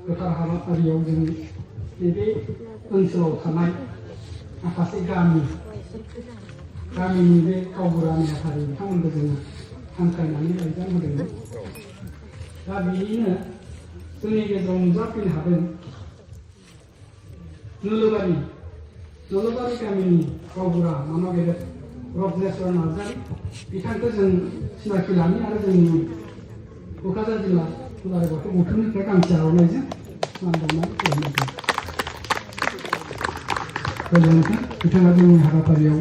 गोथार हाबाफारियाव जों नैबे ओनसोलाव थानाय माखासे गामिनि बे गावबुरा नेहाथारि बिथांमोनखौ जोङो हांख्रायनानै लाइजाम होदोंमोन। दा बेनिनो जोंनि गेजेराव नुजाफैनो हादों नलबारि गामिनि गावबुरा मामा गेदेर रत्नेश्वर नार्जारी बिथांखौ जों सिनाखि लानि आरो जोंनि क'क्राझार जिल्ला दुलाराय बाथौ गौथुमनिफ्राय गांसे आर'नाइजों मान बावनाय खालामनाय गोजोन्थों। बिथाङा जोंनि हाबाफारियाव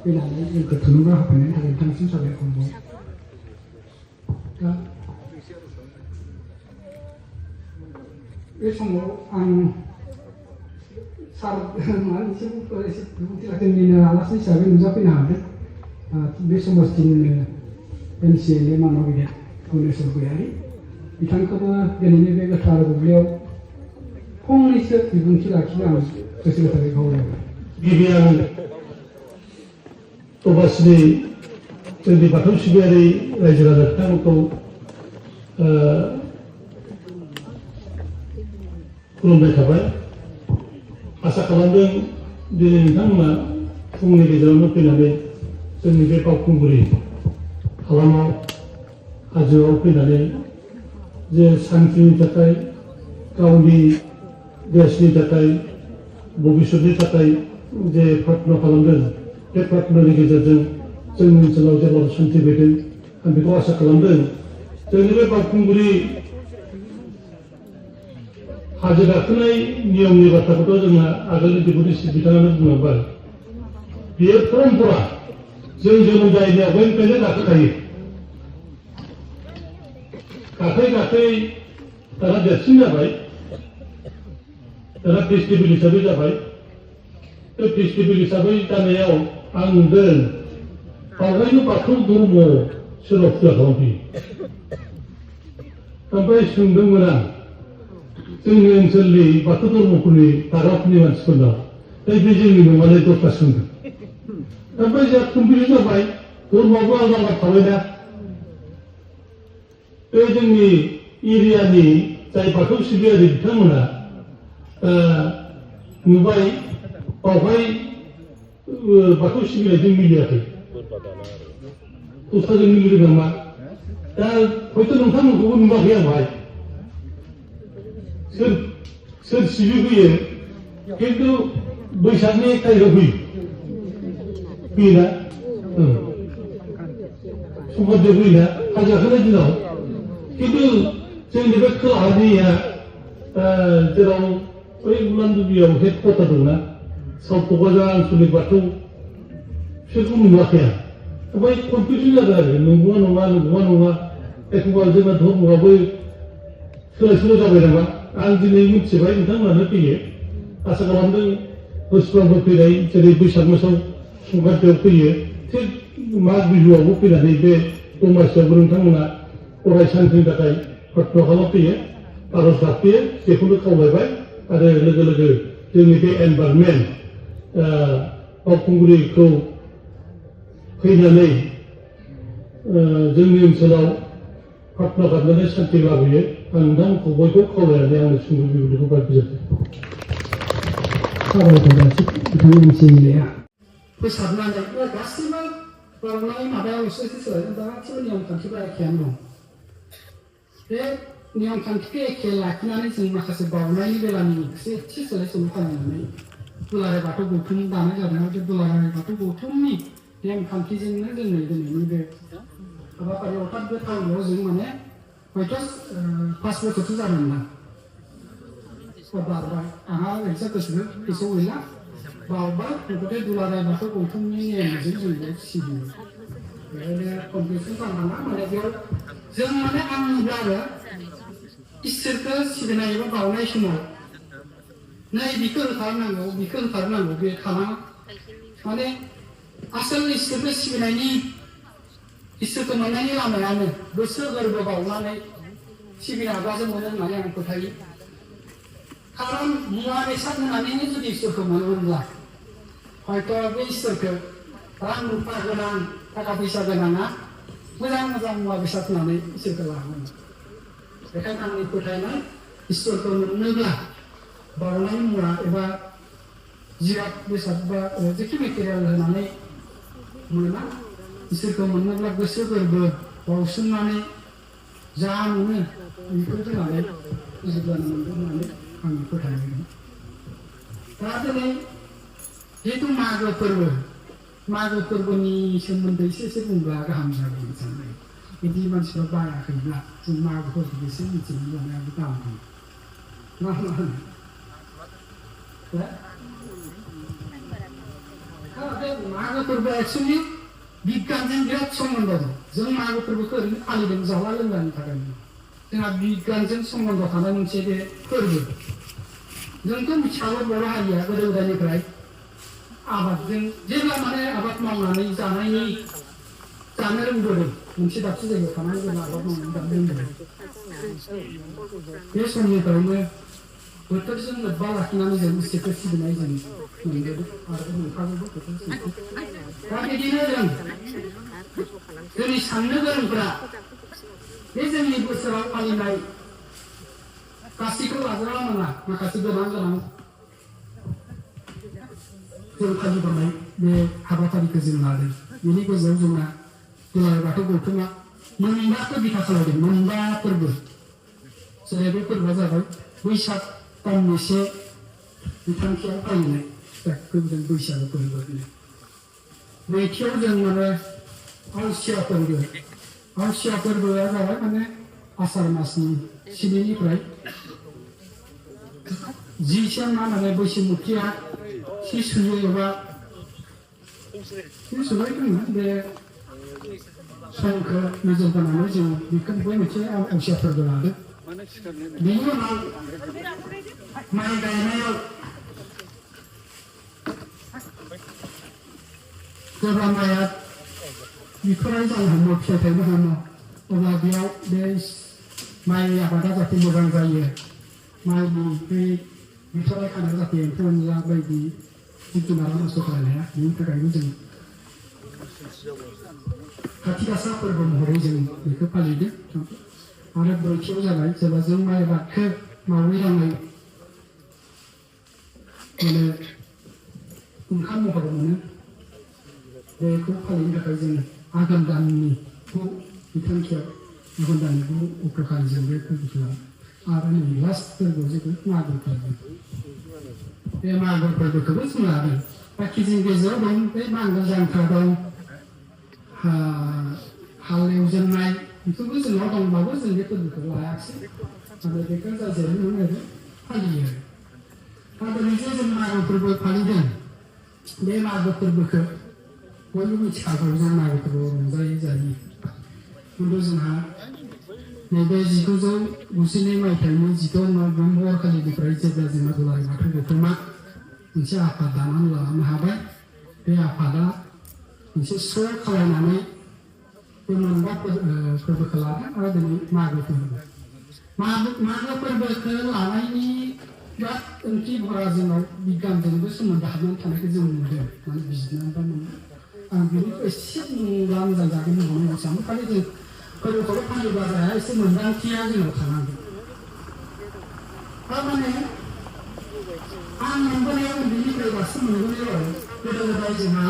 फैनानै जोंखौ थुलुंगा होफैनायनि थाखाय बिथांसिम साबायखर बावो। दा बे समाव आं सार जोंनिनो आलासि हिसाबै नुजाफैनो हादों बे समस्तिनिनो MCLA मानव गेदेर धनेस्वर गयारी बिथांखौबो दिनैनि बे गोथार बुब्लियाव फंनैसो बिबुंथि लाखिनो आं गोसो गोथारै खावलायबाय। गिबियाव दबासिनि जोंनि बाथौ सिबियारि रायजो राजा बिथांमोनखौ खुलुमनाय थाबाय। आसा खालामदों दिनै नोंथांमोना फुंनि गेजेरावनो फैनानै जोंनि बे बावखुंग्रि हालामाव हाजोआव फैनानै जे सान्थिनि थाखाय गावनि देशनि थाखाय भबिष्यतनि थाखाय जे प्रार्थना खालामदों बे प्रार्थनानि गेजेरजों जोंनि ओनसोलाव जेब्लाबो सान्थि फैदों आं बेखौ आसा खालामदों। जोंनि बे बावखुंग्रि हाजो गाखोनाय नियमनि बाथ्राखौथ' जोंहा आगोलनि डेपुटि चिफ बिथाङानो बुंलांबाय। बेयो परम्परा, जों जोनोम जायैनि आवगायनिफ्रायनो गाखोखायो। गाखै दाना देरसिन जाबाय, दाना फेस्टिभेल हिसाबै जाबाय। बे फेस्टिभेल हिसाबै जानायाव आं नुदों बावहायनो बाथौ धर्म सोरबा फुजा खालामफैयो। ओमफ्राय सोंदोंमोन आं जोंनि ओनसोलनि बाथौ धर्मफोरनि दाग्राफोरनि मानसिफोरनाव बे जोंनि नङालै दरखा सोंदों। ओमफ्राय जोंहा कमप्लिट जाबाय, धर्मआबो आलादा आलादा थाबायना। बे जोंनि एरियानि जाय बाथौ सिबियारि बिथांमोना नुबाय बावहाय बाथौ सिबिनायजों मिलियाखै, दस्राजों मिलिदों नामा। दा हयथ' नोंथांमोनखौबो नुवाखै आं बाहाय सोर सिबिफैयो, खिन्थु बैसागनि 1 तारिखआव फैयोना संक्रान्तियाव फैयोना हाजो गाखोनाय दिनाव। खिन्थु जोंनि बे खोलाहानिया जेराव बै बुलानदुबियाव हेड कवार्टार दंना साउथ क'क्राझार आन्सलिक बाथौ, बिसोरखौ नुवाखै आं। ओमफ्राय कनफिउजन जादों आरो नंगौना नङा। एखमबा जोंना धर्मआबो सोलाय सोल' जाबाय नामा। आं दिनै मिथिबाय नोंथांमोनानो फैयो। आसा खालामदों बोसोरफ्रोमबो फैनाय जेरै बैसाग मासाव संक्रान्तियाव फैयो, थिग माग बिहुआवबो फैनानै बे दमासियावबो नोंथांमोना अराय सान्थिनि थाखाय प्रार्थना खालामफैयो, आर'ज गाबफैयो। बेखौनो खावलायबाय। आरो लोगो लोगो जोंनि बे एनभाइरनमेन्ट बावखुंग्रिखौ फैनानै जोंनि ओनसोलाव प्रार्थना खालामनानै सान्थि लाबोयो। आं नोंथांमोनखौ बयबो खावलायनानै आंनि सुंद' बिबुंथिखौ बायबिजिरदों। साबायखर जासि बिथांनि MCLA फोसाबनानै गासिबो बावनाय माबायावसो सोलायदों। गासिबो नियम खान्थिफोरा एखेयानो दं। बे नियम खान्थिखौ एखे लाखिनानै जों माखासे बावनायनि बेलानि एसे सोलाय सोल' खालामनानै दुलाराय बाथौ गौथुम दानाय जादों। बे दुलाराय बाथौ गौथुमनि नेम खान्थिजोंनो जोंनि दिनैनि बे हाबाफारियाव थाब बे टाउनाव जों माने हयथ' 5 बोसोरसो जादोंमोन बारबाय। आंहा एक्जाक्ट गोसोआव गैला, बावबाय। गथे दुलाराय बाथौ गौथुमनि नेमजों जों बे सिबियो। बेखायनो कनफिउसन जानाङा। माने बेयाव जों माने आंनिब्लाबो इसोरखौ सिबिनाय एबा बावनाय समाव नै बिखौ होथारनांगौ बे थानाङा। माने आसोल इसोरखौ सिबिनायनि इसोरखौ मोननायनि लामायानो गोसो गोरबो बावनानै सिबिनो हाब्लासो मोनो होननानै आं फोथायो। खारन मुवा बेसाद होनानैनो जुदि इसोरखौ मोनोब्ला हयथ' बे इसोरखौ रां रुफा गोनां थाखा फैसा गोनाङा मोजां मुवा बेसाद होनानै इसोरखौ लाहोनो। बेखायनो आंनि फोथायनाय इसोरखौ मोननोब्ला बावनाय मुवा एबा जिराद बेसाद बा जेखि मेटेरियेल होनानै मोना इसोरखौ मोननोब्ला गोसो गोरबो बावसोमनानै जा मोनो बेखौ होनानै फोजोबजानो मोनगोन होननानै आंनि फोथायनाय दं। दा दिनै जिहेतु मागो फोरबोनि सोमोन्दै एसे बुंब्ला गाहाम जागोन सानबाय। बिदि मानसिफ्रा बायाखैब्ला जों मागो फोरबोखौ एसे मिथिनो लानायाबो गाहाम दं। मा होनो? बे मागो फोरबोआ एक्सुवेलि बिगियानजों बिराद सोमोन्दो दं। जों मागो फोरबोखौ ओरैनो फालिदों जाला लोंग्रानि थाखाय। जोंहा बिगियानजों सोमोन्दो थानाय मोनसे बे फोरबो। जोंथ' मिथिखागौ बर' हारिया गोदो गोदायनिफ्राय आबादजों जेब्ला माने आबाद मावनानै जानो रोंबोदों मोनसे दाबसे जायगायाव थानानै जेब्ला आबाद मावनानै जानो रोंबोदों बे समनिफ्रायनो बोथोरजों लोब्बा लाखिनानै जों इसोरखौ सिबिनाय जों मोनबोदों आरो मोनखागौबो बोथोरजों। दा बिदिनो जोंनि साननो गोरोंफ्रा बे जोंनि बोसोराव फालिनाय गासैखौ लाजोबा नङा माखासे गोनां जों फालिबोनाय बे हाबाफारिखौ जों लादों। बेनि गेजेराव जोंना दुलाराय बाथौ गौथुमा मोनबाखौ बिथा खालामदों, मोनबा फोरबो। जेरै बे फोरबोआ जाबाय बैसाग दाननि 1 बिथांखियाव फालिनाय जायखौ जों बैसागु फोरबो होनो। नैथियाव जों माने आवसिया फोरबोआ जाबाय माने आसार मासनि 7निफ्राय 10सिम माने बैसुमुथिया सि सुयो एबा सि सुनाय दङ बे समखौ नोजोर बोनानै जों बेखौ बे मोनसे आवसिया फोरबो लादों। बेनि उनाव माइ गायनायाव जेब्ला माइआ बिथराय जानो हमो, फिथाइ थायनो हमो, अब्ला बेयाव बे माइ आबादा जाहाथे मोजां जायो, माइनि बे बिथराय खानाया जाहाथे एम्फौ एनला बायदि जिब जुनारा नस्थ' खालामनो हाया, बेनि थाखायनो जों खाथि गासा फोरबो महरै जों बेखौ फालिदों। आरो ब्रैथियाव जाबाय जेब्ला जों माइ आबादखौ मावै दाङै माने ओंखाम महर मोनो, बेखौ फालिनो थाखाय जों आघोन दाननि 9 बिथांखियाव आघोन दाननि 9 अक्ट'खालि जों बे फोरबोखौ आरो नै लास्ट फोरबो जेखौ मागो फोरबो, बे मागो फोरबोखौबो जों लादों। बाखि जों गेजेराव दं बे नांगोल जांख्रा दं, हाल एवजेननाय बेफोरबो जोंनाव दंब्लाबो जों बे फोरबोखौ लायाखिसै आरो बेखौ जाजेरै ओरैनो फालियो। दा दिनै जे जों मागो फोरबो फालिदों, बे मागो फोरबोखौ बयबो मिथिखागौ जों मागो फोरबोआव रंजायै जायो। खिन्थु जोंहा नैबे 1992 मायथाइनि 16 नभेम्बर खालिनिफ्राय जेब्ला जोंहा दुलाराय बाथौ गौथुमा मोनसे आफाद दानानै लानो हाबाय, बे आफादा मोनसे स' खालामनानै बे मोनबा फोरबोखौ लादों आरो दिनै मागो फोरबो। मागो फोरबोखौ लानायनि बिराद ओंथि भरा जोंनाव बिगियानजोंबो सोमोन्दो हाबनानै थानायखौ जों नुदों, माने बिजिरनानै बा मोनदों। आं बेनिखौ एसे बुङोब्ला मोजां जागोन होननानै सानो। खालि जों फोरबोखौल' फालिब्ला जाया, एसे मोन्दांथिया जोंनाव थानांगोन। थारमाने आं मोनबोनायाव उन्दैनिफ्राय दासिम मोनबोनायाव गोदो गोदाय जोंहा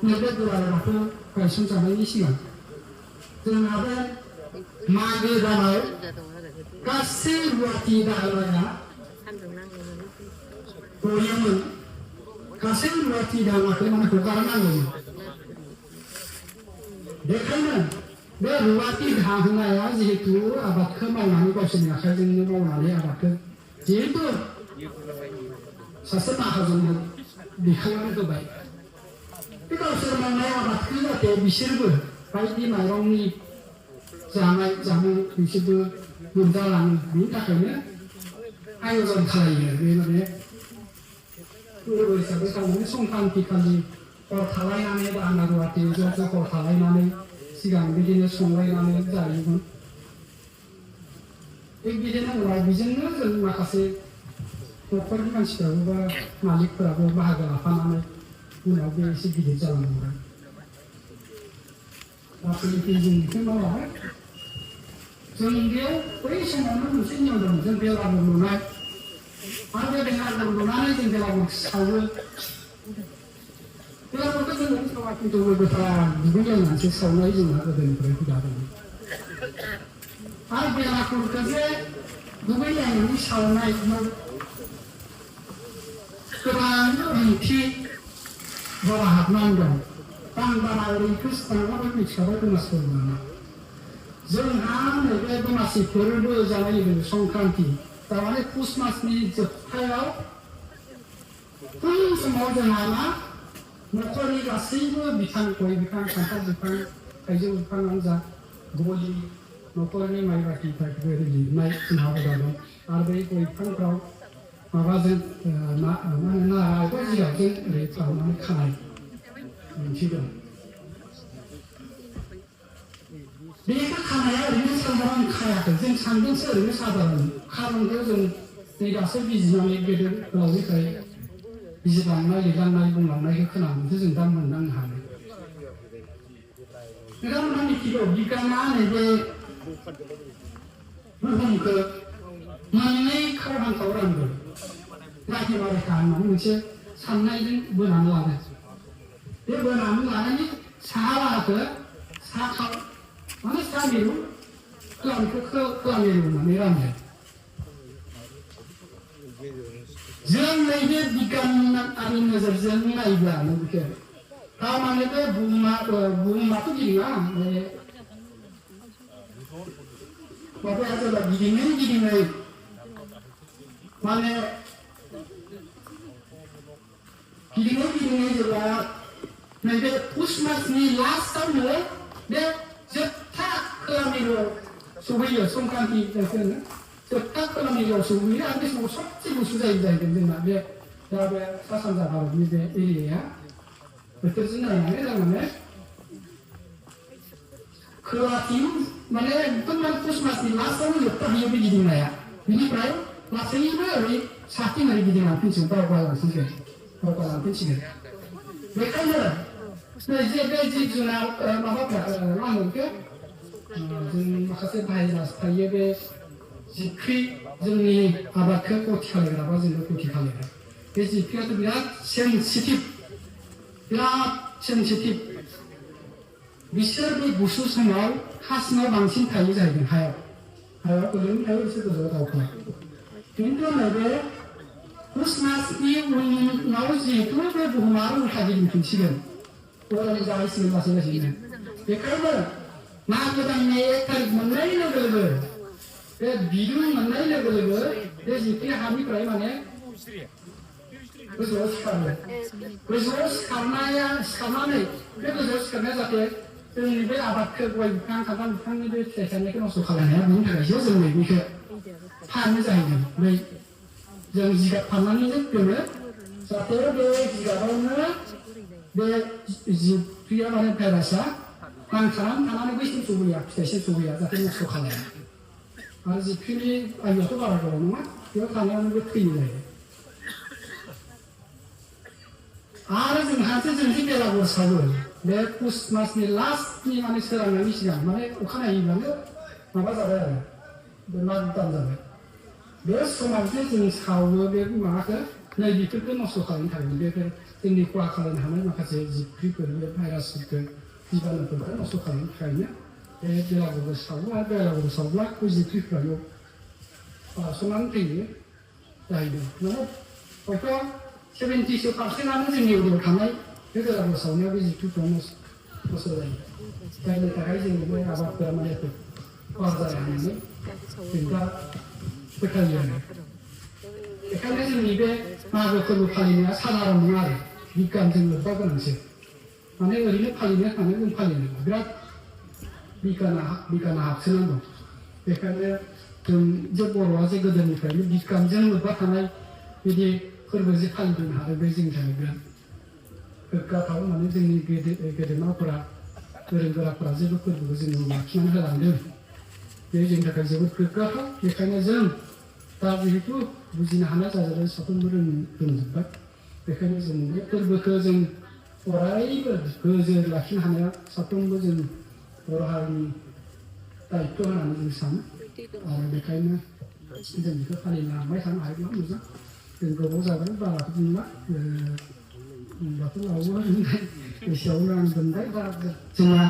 नैबे दुलाराय बाथौ गायसनजानायनि सिगां जोंहा बे मागो दानाव गासै रुवाथि दाहोनाया गयोमोन, गासै रुवाथि दाहोनाखौ माने हगारनांगौमोन। बेखायनो बे रुवाथि दाहोनाया जिहेतु आबादखौ मावनानै गावसोरनि आखाइजोंनो मावनानै आबादखौ जिहेतु सासे माहाजोननो दैखांनानै होबाय, बे गावसोर मावनाय आबादखौ जाहाथे बिसोरबो बायदि माइरंनि जानाय जामुं बिसोरबो मोनजालाङो, बेनि थाखायनो आयजन खालायो। बे माने फोरबो हिसाबै गावनि संक्रान्ति खालि हर थालायनानै दाहोना रुवाथि ज' ज' हर थालायनानै सिगां बिदिनो संलायनानै जायोमोन। थिग बिदिनो उनाव बेजोंनो जों माखासे न'खरनि मानसिफ्राबो बा मालिकफोराबो बाहागो लाफानानै उनाव बे एसे गिदिर जालांबाय। लासै जों बेखौ मावलांबाय। जों बेयाव बै समावनो मोनसे नियम दं जों बेलागुर लुनाय आरो बे बेलागुर लुनानै जों बेलागुर सावो बेलागुरखौ जों सावा खिन्थु गोथार दुगैलायनानैसो सावनाय जोंहा गोदोनिफ्राय हुदा दङ आरो बेलागुरखौ जे दुगैलायनानै सावनाय गोबां ओंथि बारा हाबनानै दं आं बारा ओरैखौ साननानै मिथिखाबाय दमासिफोरखौ जोंहा नैबे दमासि फोरबो जानाय लोगो संक्रान्ति थारमाने पुस मासनि जोबथायाव बै समाव जोंहा मा न'खरनि गासैबो बिफां गय बिफां खान्थाल बिफां थाइजौ बिफाङानो जा गलि न'खरनि माइ बाख्रिफोरखौ लिरनाय जोंहा हुदा दं आरो बै गय बिफांफ्राव माबाजों मा होनो नारेंखल जिगाबजों ओरै खालामनानै खानाय मोनसे दं बेखौ खानाया ओरैनो साधारन खायाखै जों सानदोंसो ओरैनो साधारन खारनखौ जों नै दासो बिजिरनानै गेदेर गोलावनिफ्राय बिजिरलांनाय लिरलांनाय बुंलांनायखौ खोनानानैसो जों दा मोनदांनो हायो नोंथांमोनहा मिथिगौ बिगियाना नैबे बुहुमखौ मोननै खावहांखौ रानदों रायजोआरिखा होननानै मोनसे साननायजों बोनानै लादों बे बोनानै लानायनि साहा बाहागो सा खाव माने सा मिरु खोला मिरु होननानै रानदों जों नैबे बिगियानारि नोजोरजों नायोब्ला बेखौ थारमाने बे बुहुमाथ' गिदिङा माबाया जेब्ला गिदिङै माने गिदिङै जेब्ला नैबे पुस मासनि लास्टआवनो बे जोबथा खोला मिरुआव सहैयो संक्रान्ति होनो जोबथा खोला मिरुआव सहैयो आरो बे समाव सबसे गुसु जाहैदों जोंना बे दा बे सा सानजा भारतनि बे एरियाया बोथोरजों नायनानै थारमाने खोलाथिं माने एकदम पुस मासनि लास्टआवनो जोबथाहैयो बे गिदिंनाया बिनिफ्राय लासैनो ओरै साथिं ओरै गिदिंलांफिनसिगोन दावगालांफिनसिगोन बेखायनो जे बे जिब जुनार माबाफ्रा मा होनो बेखौ जों माखासे भाइरास थायो बे जिबख्रि जोंनि आबादखौ खथि खालामग्रा बा जोंनो खथि खालामग्रा बे जिबख्रियाथ' बिराद सेन्सिटिभ बिसोर बे गुसु समाव हा सिङाव बांसिन थायो जाहैदों हायाव गोजौनि थायो बिसोर गोजौआव दावखोयो खिन्थु नैबे पुस मासनि उनाव जिहेतु बे बुहुमा उल्था गिदिंफिनसिगोन अरानि जाहैसिगोन लासै लासैनो बेखायनो मागो दाननि 1 तारिख मोननाय लोगो लोगो बे बिदुं मोननाय लोगो लोगो बे जिबख्रिया हानिफ्राय माने गोजौआव सिखारो गोजौआव सिखारनानै बे गोजौआव सिखारनाया जाहाथे जोंनि बे आबादखौ गय बिफां खान्थाल बिफांनि बे फिथाइ थायनायखौ नस्थ' खालामनाया बिनि थाखायसो जों बेखौ फानो जाहैदों ओमफ्राय जों जिगाब फाननानै दोनो जाहाथे बे जिगाबावनो बे जिबख्रिया माने भाइरासआ नांथानानै थानानै बैसिम सहैया फिथाइसिम सहैया जाहाथे नस्थ' खालामा आरो जिबख्रिनि आयुआथ' बारा गोबाव नङा बेयाव थानायावनो बे थैयो जाहैदों आरो जोंहासो जों जे बेलागुर सावो बे पुस मासनि लास्टनि माने सोरांनायनि सिगां माने अखानायैब्लानो माबा जाबाय आरो बे माग दान जाबाय बे समाव जे जों सावो बे माबाखौ नै बेफोरखौ नस्थ' खालामनो थाखाय बेफोर जोंनि खहा खालामनो हानाय माखासे जिबख्रिफोर बे भाइरासफोरखौ बिजानुफोरखौ नस्थ' खालामनो थाखायनो बे बेलागुरखौ सावो आरो बेलागुर सावब्ला बे जिबख्रिफ्रा बेयाव बारस'नानै थैयो जाहैदों माने हयथ' 70% जोंनि एरियायाव थानाय बे बेलागुर सावनायाव बे जिबख्रिफ्रा नस्थ' जायो जायनि थाखाय जोंनि बे आबादफोरा माने खहा जाया होननानै जों दा फोथायो आरो बेखायनो जोंनि बे मागो फोरबो फालिनाया साधारन नङा आरो बिगियानजों लोब्बा गोनांसो माने ओरैनो फालिनो होननानै जों फालिनांगौ बिराद बिगियाना हाबसोनांगौ बेखायनो जों जे बर'आ जे गोदोनिफ्रायनो बिगियानजों लोब्बा थानाय बिदि फोरबो जे फालिबोनो हादों बे जोंनि थाखाय बिराद गोग्गाथाव होननानै जोंनि गेदेमाफोरा गोरों गोराफोरा जेबो फोरबोखौ जों लाखिनानै होलांदों बे जोंनि थाखाय जोबोद गोग्गाथाव बेखायनो जों दा जिहेतु बुजिनो हानाय जाजोबबाय साफ्रोमबो रोंजोब्बाय बेखायनो जों बे फोरबोखौ जों अरायबो गोजोर लाखिनो हानाया साफ्रोमबो जों बर' हारिनि दायित्व होननानै जों सानो आरो बेखायनो जों बेखौ फालिलांबाय थानो हायोब्ला मोजां जों गोबाव जाबाय बाराखौ बुंला होनबाथ' लावो एसेयावनो आं दोनबाय दा जोंहा